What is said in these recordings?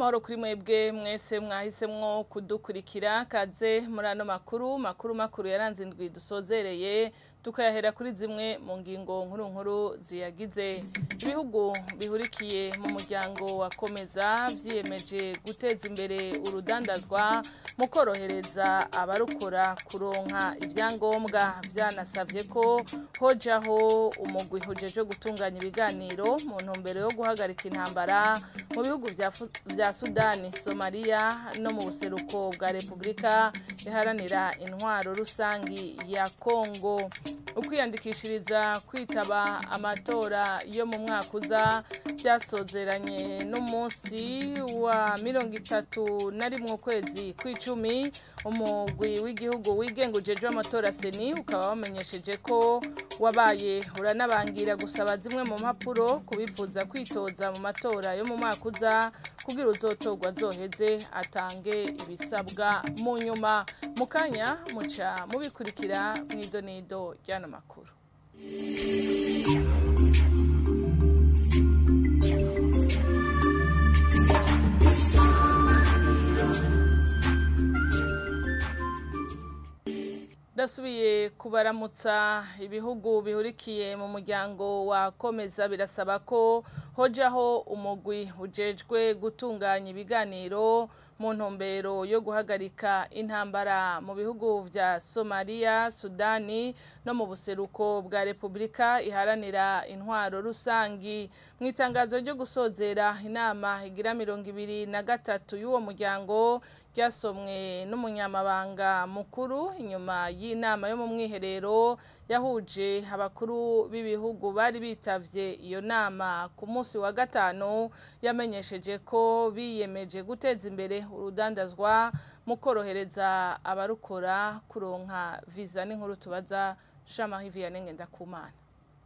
Amahoro kuri mwebwe mwese mwahisemwo kudukurikira kaze muri ano makuru makuru makuru yaranze indwi dusozereye tukayahera kuri zimwe mu ngingo nkuru nkuru ziyagize. Ibihugu bihurikiye mu muryango wa Komeza vyiyemeje guteza imbere urudandazwa mu korohereza abarukora kuronka ibyangombwa, vyanasavye ko hojaho umugwi ujeje gutunganya ibiganiro mu ntumbero yo guhagarika intambara mu bihugu vya Sudani, Somalia no mu buseruko bwa Republika iharanira intwaro rusangi ya Kongo. Ukwiyandikishiriza kwitaba amatora yo mu mwaka uza byasozeranye n'umunsi wa 31 ukwezi kw'icumi. Umugwi w'igihugu wigenga ujejwe amatora seni ukaba wamenyesheje ko wabaye uranabangira gusaba zimwe mu mpapuro kubifuza kwitoza mu matora yo mu mwaka uza kugira uzotorwa azoheze atange ibisabwa mu nyuma. Mukanya muca mubikurikira mw'idonido ry'ano makuru. Dasubiye kubaramutsa. Ibihugu bihurikiye mu muryango wa Komeza birasaba ko hojaho umugwi ujejwe gutunganya ibiganiro mu ntumbero yo guhagarika intambara mu bihugu vya Somalia, Sudani no mu buseruko bwa Republika iharanira intwaro rusangi. Mu itangazo ryo gusozera inama igira 23 y'uwo muryango ryasomwe n'umunyamabanga mukuru inyuma y'inama yo mu mwiherero yahuje abakuru b'ibihugu bari bitavye iyo nama ku munsi wa gatanu, yamenyesheje ko biyemeje guteza imbere urudandazwa mu korohereza abarukora kuronka visa. N'inkuru tubaza Jean-Marie Vianney Ngendakumana.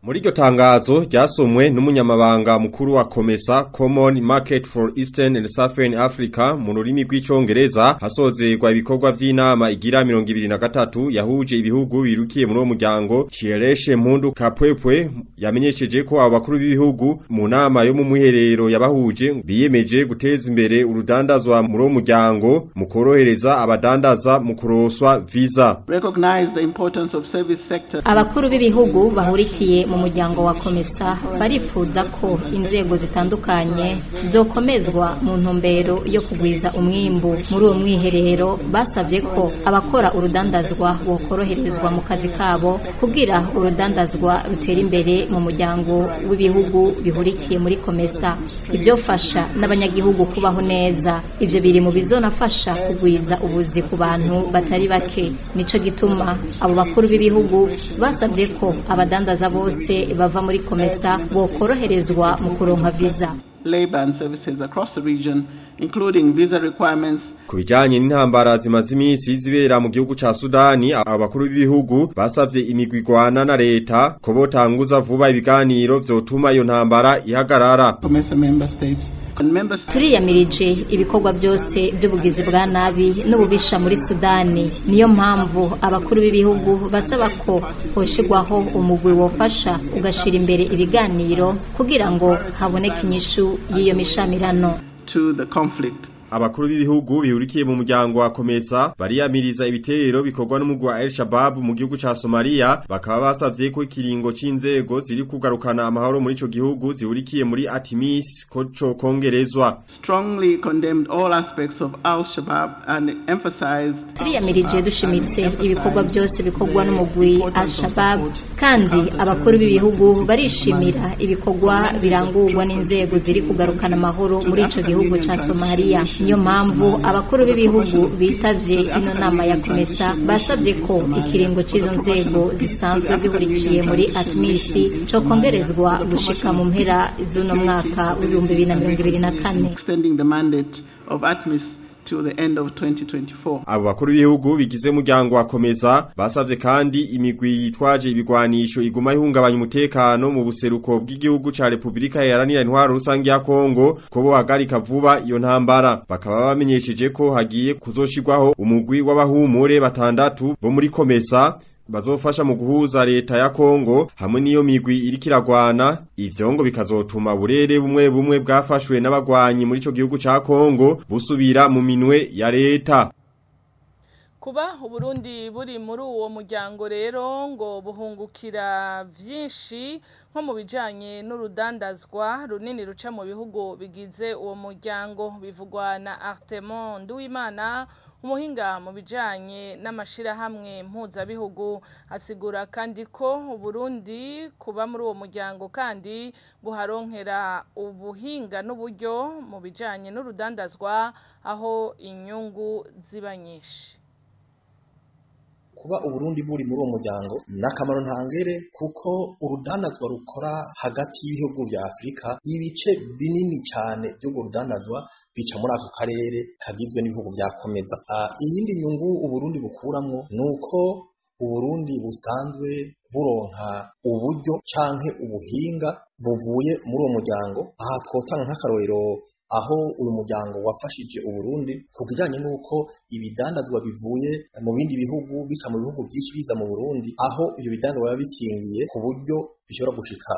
Muri iryo tangazo ryasomwe n'umunyamabanga mukuru wa Komesa, Common Market for Eastern and Southern Africa mu rurimi rw'icongereza, hasozerwa ibikorwa vy'inama igira 23 yahuje ibihugu birukiye muri uwo muryango. Chiereshe Mpundu Kapwepwe yamenyesheje ko abo bakuru b'ibihugu mu nama yo mu mwiherero yabahuje biyemeje guteza imbere urudandazwa muri uwo muryango mu korohereza abadandaza mu kuroswa visa. Recognize the importance of service sector. Abakuru b'ibihugu bahurikiye mu muryango wa Komesa baripfuza ko inzego zitandukanye zokomezwa mu ntumbero yo kugwiza umwimbu. Muri uwo mwiherero basabye ko abakora urudandazwa bokoroherezwa mu kazi kabo kugira urudandazwa rutera imbere mu muryango w'ibihugu bihurikiye muri Komesa. Ivyofasha n'abanyagihugu kubaho neza. Ivyo biri mu bizonafasha kugwiza ubuzi ku bantu batari bake. Nico gituma abo bakuru b'ibihugu basabye ko abadandaza bose bava muri Komesa bokoroherezwa mu kuronka visa. Labor and services across the region, including visa requirements. Ku bijanye n'intambara zimaze iminsi zibera mu gihugu ca Sudani, abakuru b'ibihugu basavye imigwi igwana na leta ko botanguza vuba ibiganiro vyotuma iyo ntambara ihagarara. Komesa member states. Turiyamirije ibikorwa byose by'ubugizi bwa nabi n'ububisha muri Sudani. Niyo mpamvu abakuru b'ibihugu basaba ko hoshigwaho umugwi wofasha ugashira imbere ibiganiro kugira ngo haboneke inyishu y'iyo mishamirano. To the conflict. Abakuru b'ibihugu bihurikiye mu muryango wa Komesa bariyamiriza ibitero bikorwa n'umugwi wa El Shabaab mu gihugu ca Somalia, bakaba basavye ko ikiringo c'inzego ziri kugarukana amahoro muri ico gihugu zihurikiye muri Atimis ko co kongerezwa. Strongly condemned all aspects of Al Shabaab and emphasized. Turiyamirije dushimitse ibikorwa byose bikorwa n'umugwi Al Shabaab, kandi abakuru b'ibihugu barishimira ibikorwa birangurwa n'inzego ziri kugarukana amahoro muri ico gihugu ca Somalia. Niyo mpamvu abakuru b'ibihugu bitavye ino nama ya Komesa basabye ko ikiringo c'izo nzego zisanzwe zihurikiye muri ATMIS co kongerezwa gushika mu mpera z'uno mwaka w'ibihumbi bibiri na mirongo ibiri na kane. Extending the mandate of ATMIS to the end of 2024. Abo bakuru b'ibihugu bigize umuryango wa Komesa basavye kandi imigwi yitwaje ibigwanisho iguma ihungabanya umutekano mu buseruko bw'igihugu ca Republika Iharanira Intwaro Rusangi ya Kongo ko bohagarika vuba iyo ntambara. Bakaba bamenyesheje ko hagiye kuzoshirwaho umugwi w'abahumure batandatu bo muri Komesa bazofasha mu guhuza leta ya Kongo hamwe n'iyo migwi iriko iragwana, ivyo ngo bikazotuma burere bumwe bumwe bwafashwe n'abagwanyi muri ico gihugu ca Kongo busubira mu minwe ya leta. Kuba Uburundi buri muri uwo muryango rero ngo buhungukira vyinshi nko mu bijanye n'urudandazwa runini ruca mu bihugu bigize uwo muryango, bivugwa na Artemon Nduwimana, umuhinga mu bijanye n'amashirahamwe mpuzabihugu. Asigura kandi ko Uburundi kuba muri uwo muryango kandi buharonkera ubuhinga n'uburyo mu bijanye n'urudandazwa aho inyungu ziba nyinshi. Kuba Uburundi buri muri uwo muryango n'akamaro ntangere, kuko urudandazwa rukora hagati y'ibihugu vya Afrika, ibice binini cyane by'urwo rudandazwa bica muri ako karere kagizwe n'ibihugu vyakomeza. Iyindi nyungu Uburundi bukuramwo nuko Uburundi busanzwe buronka uburyo canke ubuhinga buvuye muri uwo muryango. Aha twotanga nk'akarorero aho uyu muryango wafashije Uburundi ku kijanye n'uko ibidandazwa bivuye mu bindi bihugu bica mu bihugu byinshi biza mu Burundi, aho ibyo bidandazwa biba bikingiye ku buryo bishobora gushika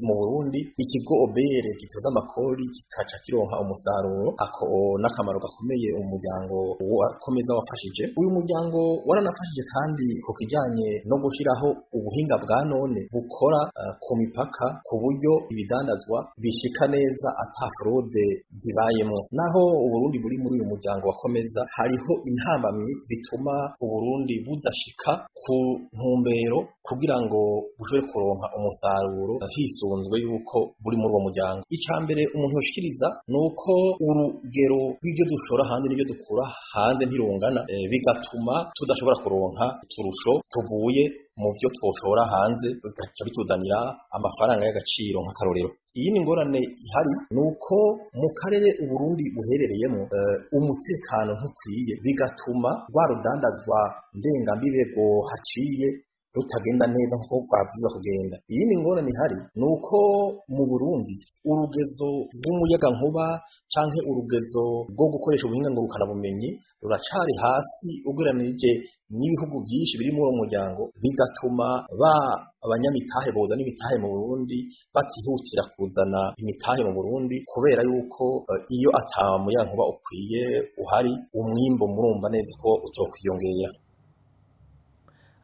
mu Burundi, ikigo OBR gitoza amakori kikaca kironka umusaruro. Ako n'akamaro gakomeye umuryango wakomeza wafashije. Uyu muryango waranafashije kandi ku kijanye no gushiraho ubuhinga bwa none bukora ku mipaka, ku buryo ibidandazwa bishika neza ata fraude zibayemo. Naho Uburundi buri muri uyu muryango wakomeza, hariho intambamyi zituma Uburundi budashika ku ntumbero kugira ngo bushobore kuronka umusaruro hisunzwe yuko buri muri uwo muryango. Icya mbere umuntu yoshikiriza nuko urugero rw'ibyo dushora hanze n'ibyo dukura hanze ntirungana, bigatuma tudashobora kuronka uturusho tuvuye mu byo twoshora hanze, bigaca bituzanira amafaranga y'agaciro nk'akarorero. Iyi ni ngorane ihari nuko mu karere Uburundi buherereyemo umutekano ntukwiye, bigatuma rwa rudandazwa ndengambibe haciye rutagenda neza nkuko rwabwiza kugenda. Iyi ni ngorane ihari nuko mu Burundi urugezo rw'umuyagankuba canke urugezo rwo gukoresha ubuhinga ngurukanabumenyi ruracari hasi ugereranije n'ibihugu byinshi biri muri uwo muryango, bigatuma ba abanyamitahe bozana imitahe mu Burundi batihutira kuzana imitahe mu Burundi, kubera yuko iyo ata muyagankuba ukwiye uhari umwimbo murumva neza ko utokwiyongera.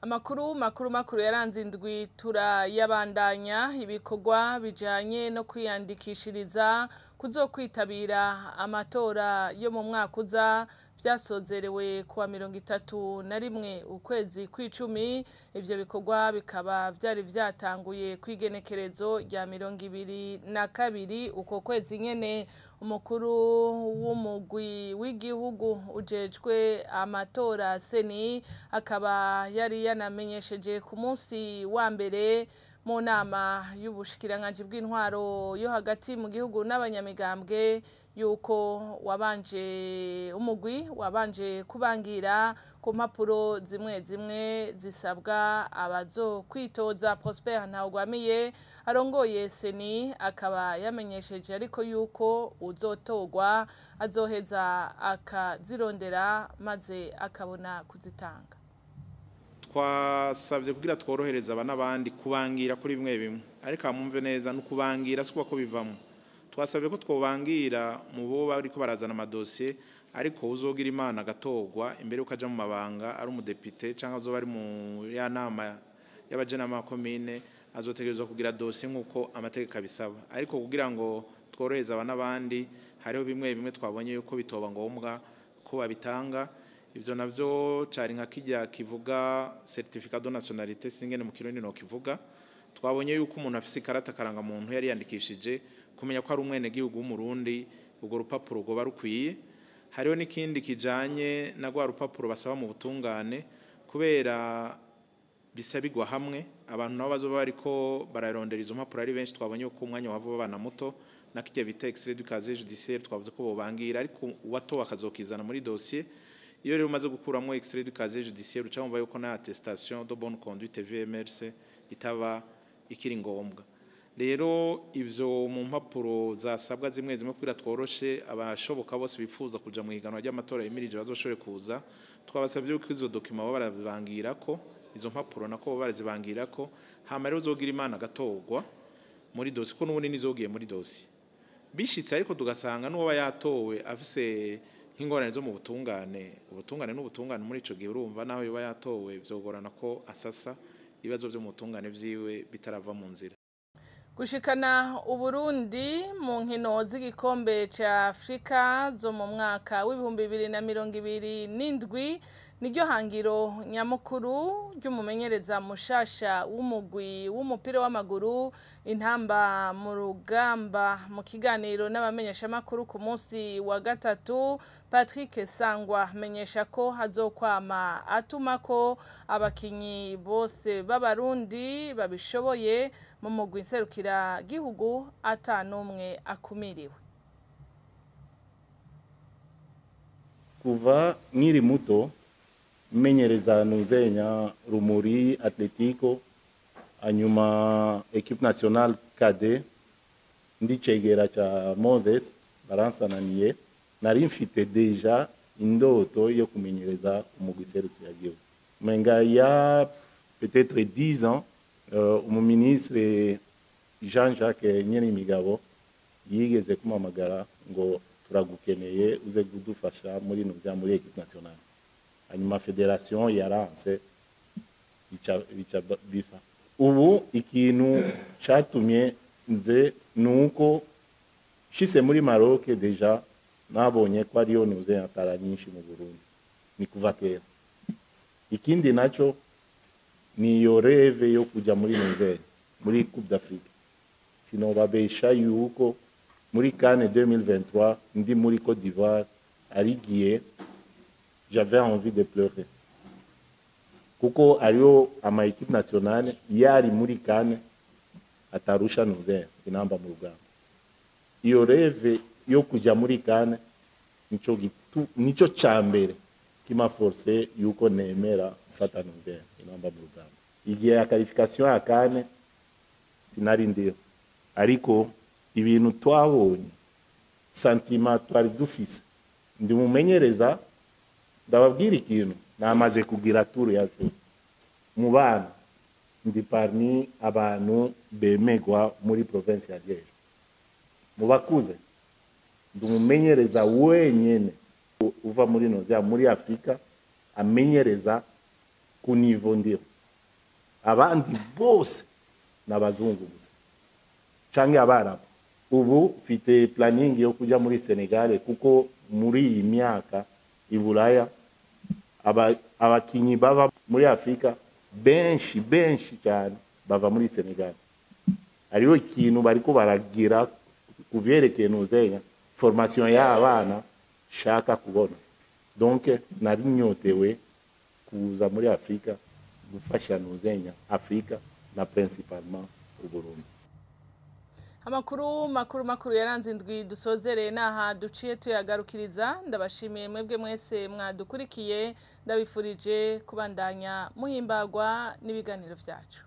Amakuru makuru yaranze indwi turayabandanya. Ibikorwa bijanye no kwiyandikishiriza kuzokwitabira amatora yo mu mwaka uza vyasozerewe kuwa 31 ukwezi kw'icumi. Ivyo bikorwa bikaba vyari vyatanguye kwigenekerezo rya 22 uko kwezi nyene. Umukuru w'umugwi w'igihugu ujejwe amatora seni akaba yari yanamenyesheje ku munsi wa mbere mu nama y'ubushikiranganji bw'intwaro yo hagati mu gihugu n'abanyamigambwe yuko wabanje umugwi wabanje kubangira ku mpapuro zimwe zimwe zisabwa abazo kwitoza. Prosper Ntawugwamiye arongoye seni akaba yamenyesheje ariko yuko uzotogwa azoheza akazirondera maze akabona kuzitanga. Twasabye kugira tworohereza aba n'abandi kubangira kuri bimwe bimwe, ariko amumve neza no kubangira sikuba ko bivamo. Twasabye ko twobangira mu bo bariko barazana amadosiye, ariko uzogira Imana agatogwa imbere ukaja mu mabanga ari umudepite cyangwa azoba ari mu ya nama y'abajenama komine, azotegerezwa kugira dosiye nkuko amategeko abisaba. Ariko kugira ngo tworohereze aba n'abandi hariho bimwe bimwe twabonye yuko bitoba ngombwa ko babitanga. Ivyo navyo cari nka kijya kivuga certificat de nationalité, singene mu kirundi no kivuga. Twabonye yuko umuntu afise ikarata karanga muntu yari yandikishije kumenya ko ari umwene gihugu w'Umurundi, ubwo rupapuro goba rukwiye. Hariho n'ikindi kijanye na rwa rupapuro basaba mu butungane, kubera bisabigwa hamwe abantu nabo bazoba bariko bararondera izo mpapuro ari benshi. Twabonye yuko umwanya wava abana muto na kijya bita extrait du casier judiciaire, twavuze ko bobangira ariko uwato akazokizana muri dossier. Iyo rero umaze gukuramo extrait du casier judiciaire uca wumva yuko na attestation de bonne conduite VMRC itaba ikiri ngombwa. Rero ivyo mu mpapuro zasabwa zimwe zimwe kugira tworoshe abashoboka bose bifuza kuja mu higanwa ry'amatora yimirije bazoshobore kuza, twabasabye yuko izo document baba barabibangira ko Izo mpapuro nako barazibangira ko hama rero uzogira Imana gatorwa muri dosi ko n'ubundi nizogiye muri dosi bishitse, ariko tugasanga n'uwo yatowe afise nk'ingorane zo mu butungane, ubutungane n'ubutungane muri ico gihe urumva naho yoba yatowe vyogorana ko asasa ibibazo vyo mu butungane vyiwe bitarava mu nzira. Gushikana Uburundi mu nkino z'igikombe ca Afrika zo mu mwaka w'2027 niryo hangiro nyamukuru ry'umumenyereza mushasha w'umugwi w'umupira w'amaguru Intamba mu Rugamba. Mu kiganiro n'abamenyeshamakuru ku munsi wa gatatu, Patrick Sangwa menyesha ko hazokwama atumako abakinyi bose b'Abarundi babishoboye mu mugwi nserukira gihugu atanumwe akumiriwe. Kuva nkiri muto menyereza nuzenya Rumuri Atletico, hanyuma equipe nationale KD, ndicegera cha Moses baransananiye, nari mfite deja indoto yo kumenyereza umugwi serukiragihugu. Menga ya peut-être 10 ans, umuministre Jean-Jacques Nyirimigabo yigeze kumamagara ngo turagukeneye uze kudufasha muri nuzya muri equipe nationale. Hanyuma federation yaranse bica bifa. Ubu ikintu catumye nze nuko shise muri Maroc deja nabonye ko ariyo nuze atara nyinshi mu Burundi ni kuva kera. Ikindi naco ni yo rêve yo kuja muri nuze muri Coupe d'Afrique. Sinobabesha yuko muri CAN 2023 ndi muri Côte d'Ivoire arigiye, j'avais envie de pleurer. Kuko ariyo ama équipe nationale yari muri CAN atarusha nuze Inamba mu Rugamba. Iyo rêve yo kuja muri CAN nico cambere kima forcé yuko nemera mfata nuze Inamba mu Rugamba. Igihe ya qualification ya CAN sinari ndiyo, ariko ibintu twabonye sentiment twari dufise ndi mumenyereza. Ndababwira ikintu, namaze kugira tour ya cyose mu bana, ndi parmi abantu bemegwa muri province ya Liège. Mu bakuze ndi umumenyereza wenyene uva muri Nozia muri Afrika amenyereza ku niveau ndiho, abandi bose n'abazungu gusa canke abarabu. Ubu mfite planning yo kuja muri Senegal kuko muri iyi myaka i Buraya abakinyi bava muri Afrika benshi benshi cyane bava muri Senegal. Hariho ikintu bariko baragira kuvyerekeye nuzenya formation y'abana shaka kubona. Donc nari nyotewe kuza muri Afrika gufasha nuzenya Afrika na principalement u Burundi. Amakuru makuru yaranze indwi dusozereye naha duciye tuyagarukiriza. Ndabashimiye mwebwe mwese mwadukurikiye, ndabifurije kubandanya muhimbagwa n'ibiganiro vyacu.